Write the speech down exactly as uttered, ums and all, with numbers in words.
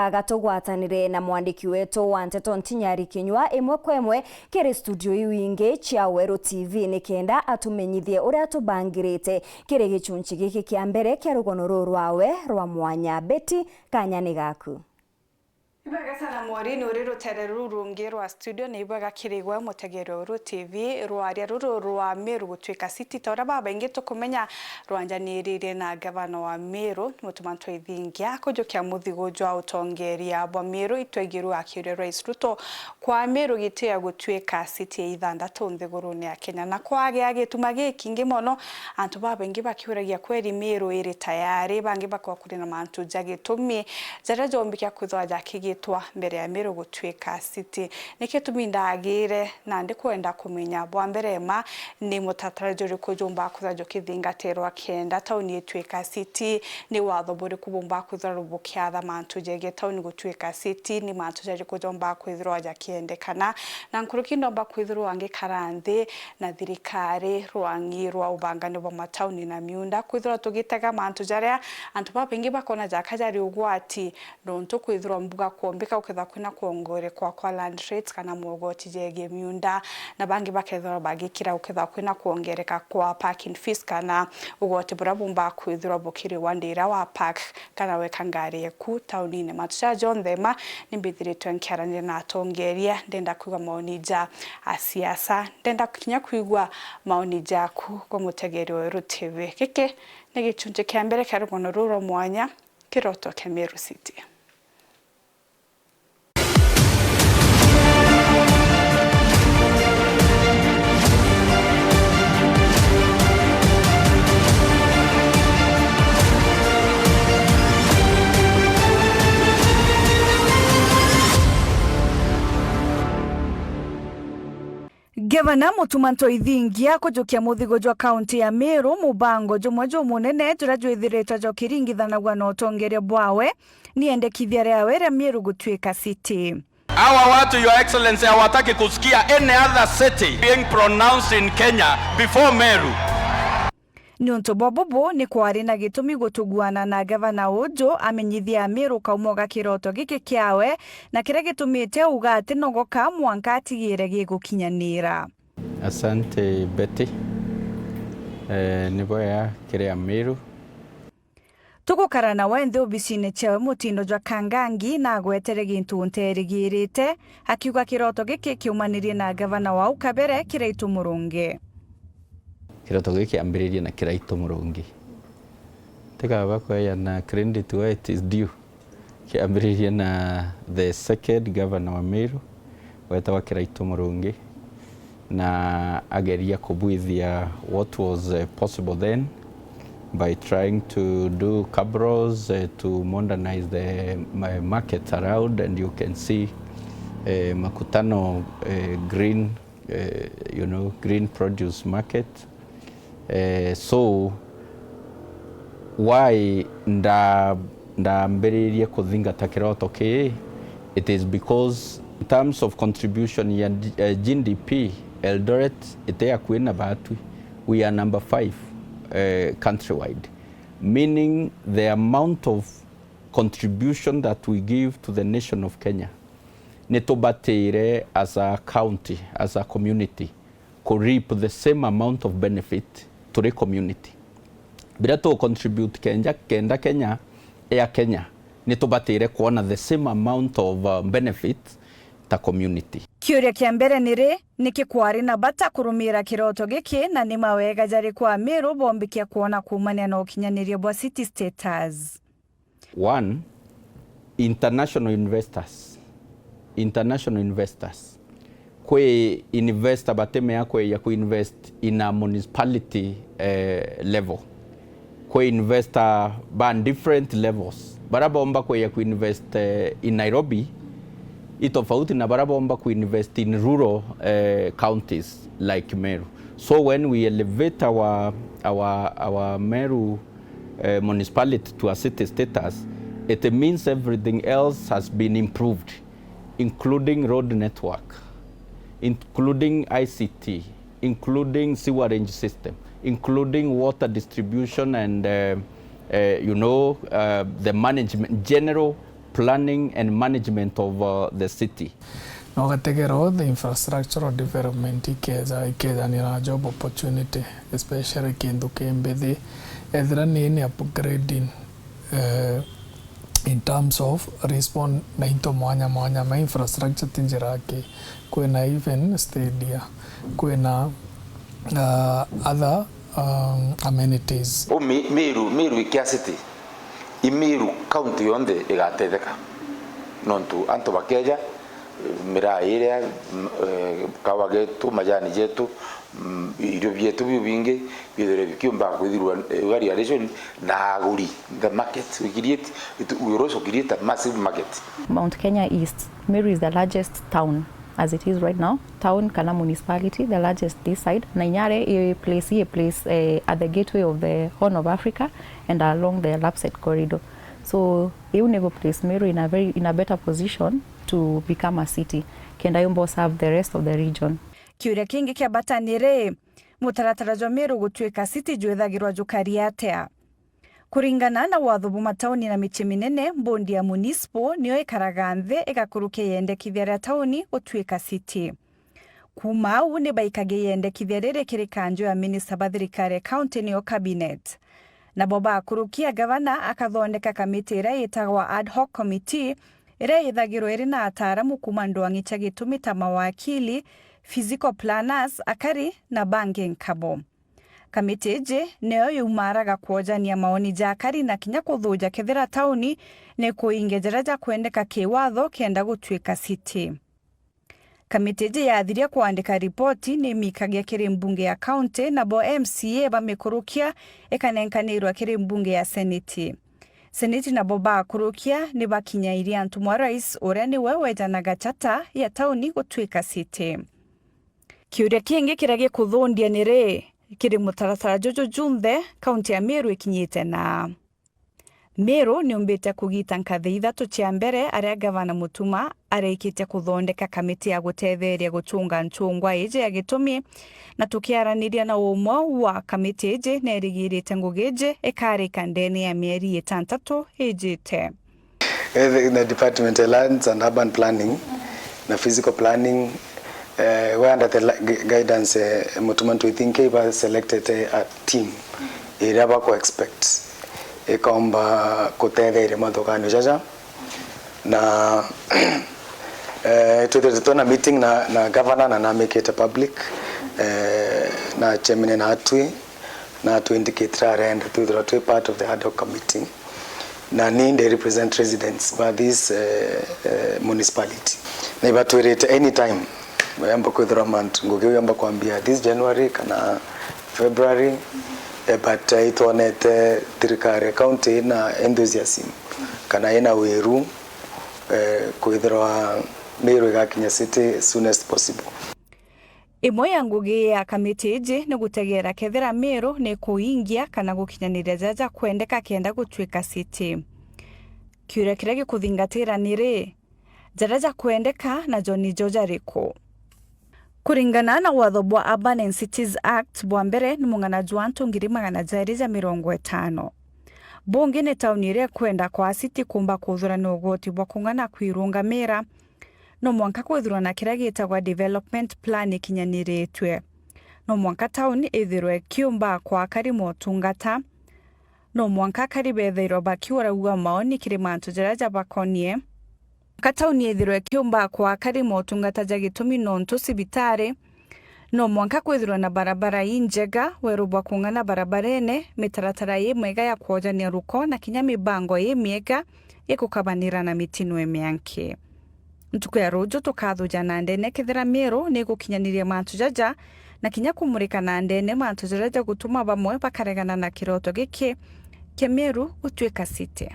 Agatugwatanire na mwandiki wetu wa nteto Ntinyari Kinyua imwe kwa imwe kiri studio iu ingi cia Weru T V nikenda atumenyithie uria tubangirite kiri gichunchi giki kia mbere kia rugono ruru rwawe rwa mwanya. Betty, kanya ni gaku. Ibwega sana Maureen, uri rutere ruu rungi rwa studio. Ni ibwega kiri gwe mutegeri wa Weru T V, rwaria ruru rwa Meru gutwika city, ta uria babaingi tukumenya, rwanjaniririe na gavana wa Meru, Mutuma Ntwethingia, kujukia muthigu jwa utongeria bwa Meru itwegirwe akiuria Rais Ruto kwa Meru giti ya gutwika city ya ithanthatu nthigurune ya Kenya. Na kwagea gituma gikingi mono, antu babaingi bakiuragia, kweri Meru iri tayari? Bangi bakauga kuri na mantu ja gitumi jaria jombikia kwithirwa jakigitwa mbere ya Meru gutwika city. Niki gitumi ndagire na ndikwenda kumenya, bwa mbere ma, ni mutaratara juriku jumba kwithirwa jukithingatirwa kenda tauni itwika city? Ni watho buriku bumba kwithirwa bukiatha mantu jegie tauni gutwika city? Ni mantu jariku jomba kwithirwa jakiendekana? Na nkuruki ndomba kwithirwa ngikara nthi na thirikari rwang'i rwa ubangani bwa matauni na miunda, kwithirwa tugitega mantu jaria antu babaingi bakona jaka jari ugwati, nontu kwithirwa mbuga kwombika gukethirwa kwina kwongerekwa kwa land rates kana mogoti jegie miunda, na bangi bakethirwa bagikira gukethirwa kwina kwongereka kwa parking fees kana ugoti buria bumba kwithirwa bukiriwa ndira wa park kana weka ngari yeku taunine. Mantu jaja jonthe ma ni mbithiritwe nkiaraniria na atongeria, ndenda kwigua maoni ja asiasa, ndenda kinya kwigua maoni jaku gwe mutegeri wa Weru T V. Giki ni gichunchi kia mbere kia rugono ruru rwa mwanya, Kiroto kia Meru City. Gavana Mutuma Ntwethingia kujukia muthigu jwa kaunti ya Meru, mubango jumwe jumunene juria jwithiritwe jukiringithanagua na utongeria bwawe, ni endekithia riawe ria Meru gutwika city. Hawa watu, Your Excellency, hawataki kusikia any other city being pronounced in Kenya before Meru. Niuntu bwa bubu, ni kwari na gitumi gutuguana na gavana uju amenyithia Amiru kaumo ga kiroto giki kiawe, na kiria gitumite auga ati nogoka mwanka atigire gigukinyanira. Asante, Betty. Eh, ni bwega kiri Amiru. Tugukara nawe nthi obisine ciawe mutindo jwa Kangangi, na agwetere gintu nterigirite, akiuga kiroto giki kiumanirie na gavana wau kabere, Kiraitu Murungi. Kiroto giki kiambiririe na Kiraitu Murungi. Tikaba kweana credit where it is due. Kiambiririe na the second governor wa Meru, wetagwa Kiraitu Murungi, na ageria kubwithia what was, eh, possible then by trying to do cabros, eh, to modernize the ma-, markets around, and you can see, eh, Makutano, eh, green, eh, you know, green produce market. Eh, so, why nda-, ndambiririe kuthingata kiroto kii? It is because in terms of contribution ya D-, eh, G D P, Eldoret iti akui na batwi. We are number five, eh, countrywide, meaning the amount of contribution that we give to the nation of Kenya, ni tubatire as a county, as a community, ku reap the same amount of benefit turi community. Biria tu contribute kenja, kenda Kenya ya Kenya, ni tubatire kuona the same amount of, uh, benefit ta community. Kiuria kia mbere ni ri, niki kwari na bata kurumira kiroto giki, na ni mawega jariku Amiru bombikia kuona kuumania na ukinyaniria bwa city status? One, international investors. International investors. Kwi investor batemea kweya ku invest in a municipality, eh, level. Kwi investor ba different levels. Baria bomba kweya ku invest, eh, in Nairobi, i tofauti na baria bomba ku invest in rural, eh, counties like Meru. So when we elevate our, our, our Meru eh, municipality to a city status, it means everything else has been improved, including road network, including I C T, including sewerage system, including water distribution and, eh, eh, you know, eh, the management, general planning and management of uh, the city. Na ugategera o the infrastructural development ikeja ikejanira job opportunity, especially kintu ki mbithi ethira ni ni upgrading eh, in terms of respond na into mwanya mwanya ma infrastructure ti njira aki kwina even stadia kwina uh, other um, amenities. U Mi- Miru Miru ikia city i Miru county yonthe igatetheka nontu antu bakeja miraa iria kawa getu majani jetu irio bietu biu bingi bithire bikiumba kwithirwa value addition na aguri the market we create we also create a massive market. Mount Kenya East, Meru is the largest town as it is right now, town kana municipality, the largest this side. Nainyare i place i place eh, at the gateway of the Horn of Africa and along the Lapsset corridor. So iu nigo place Meru in a very in a better position to become a city kenda yumba serve the rest of the region. Kiuria kingi kia bata ni ri, mutaratara jwa Meru gutuika city jwithagirwa jukari atia? Kuringana na watho bwa matauni na micii minene, mbondi ya municipal niyo ikaraga nthi igakurukia yendekithia ria tauni gutuika city. Kuuma au ni baikagia yendekithia riri kiri kanju ya minista ba thirikari ya county niyo cabinet. Nabo bakurukia gavana akathondeka kamiti iria yitagwa ad hoc committee iria yithagirwa iri na ataaramu kuuma ndwang'i cia gitumi ta mawakili, physical planners, akari na bangi nkabo. Kamiti iji niyo yumaraga kwojania maoni ja akari na kinya kuthuja kethira tauni ni kuinge jaria jakwendeka kiwatho kenda gutuika city. Kamiti iji yathiria kwandika ripoti ni imikagia kiri mbunge ya county nabo M C A bamikurukia ikanenkanirwa kiri mbunge ya seneti. Seneti nabo bakurukia ni bakinyairie antu mwa rais uria niwe wejanaga chata ya tauni gutuika city. Kiuria kingi kiria gikuthundia ni ri, kiri mutaratara juju junthe, kaunti ya Meru ikinyite naa? Meru niumbite kugita nkathi ithatu cia mbere aria Gavana Mutuma arikitie kuthondeka kamiti ya gutetheria guchunga nchungwa iji ya gitumi, na tukiaraniria na umwe wa kamiti iji nerigirite ngugi iji ikarika ndene ya mieri itantatu ijite. Eh, the, the department ya lands and urban planning na physical planning, eh, we under the la- gu- guidance eh, Mutuma Ntwithinke iba selected eh, a team iria bako expect ikomba kutetheria mathuganio jaja na eh, twithirite twina meeting na, na governor na namikite public eh, na chairman na atwi na twenty K three arenda twithirwa twi part of the ad hoc committee, na ni ndi represent residents ba this eh, eh, municipality, na ibatwirite anytime yamba kwithirwa month ngugi yamba kwambia this January kana February eh, but eh, itwonete thirikari ya county ina enthusiasm kana ina wiru eh, kwithirwa Meru igakinya city soonest possible. Imwe ya ngugi ya kamiti iji ni gutegeera kethira Meru ni kuingia kana gukinyaniria jaja kwendeka kenda gutuika city. Kiuria kiria gikuthingatira ni ri, jaria jakwendeka najo nijo jariku? Kuringana na watho bwa Urban and Cities Act, bwa mbere ni mung'ana jwa antu ngiri magana jairi ja mirongo itano. Bungi ni tauni iria ikwenda kwa city kumba kuthurania ugoti bwa kung'ana kwirungamira, no mwanka kwithirwa na kiria gitagwa development plan ikinyaniritue. No mwanka tauni ithirwe ikiumba kwa akari motungata. No mwanka akari bethairwa bakiuragua maoni kiri mantu jaria jabakonie. Mwanka tauni ithirwe ikiumba kwa akari motungata ja gitumi nontu cibitari. No mwanka kwithirwa na barabara injega, weru bwa kung'ana barabarene, mitaratara imwega ya kwojania ruko na kinya mibango imiega ya kukabanira na mitino imianki. Ntuku ya ruju tukathuja na ndene kethira Meru ni igukinyaniria mantu jaja na kinya kumurika na ndene mantu jaria jagutuma bamwe bakaregana na kiroto giki kia Meru gutuika city.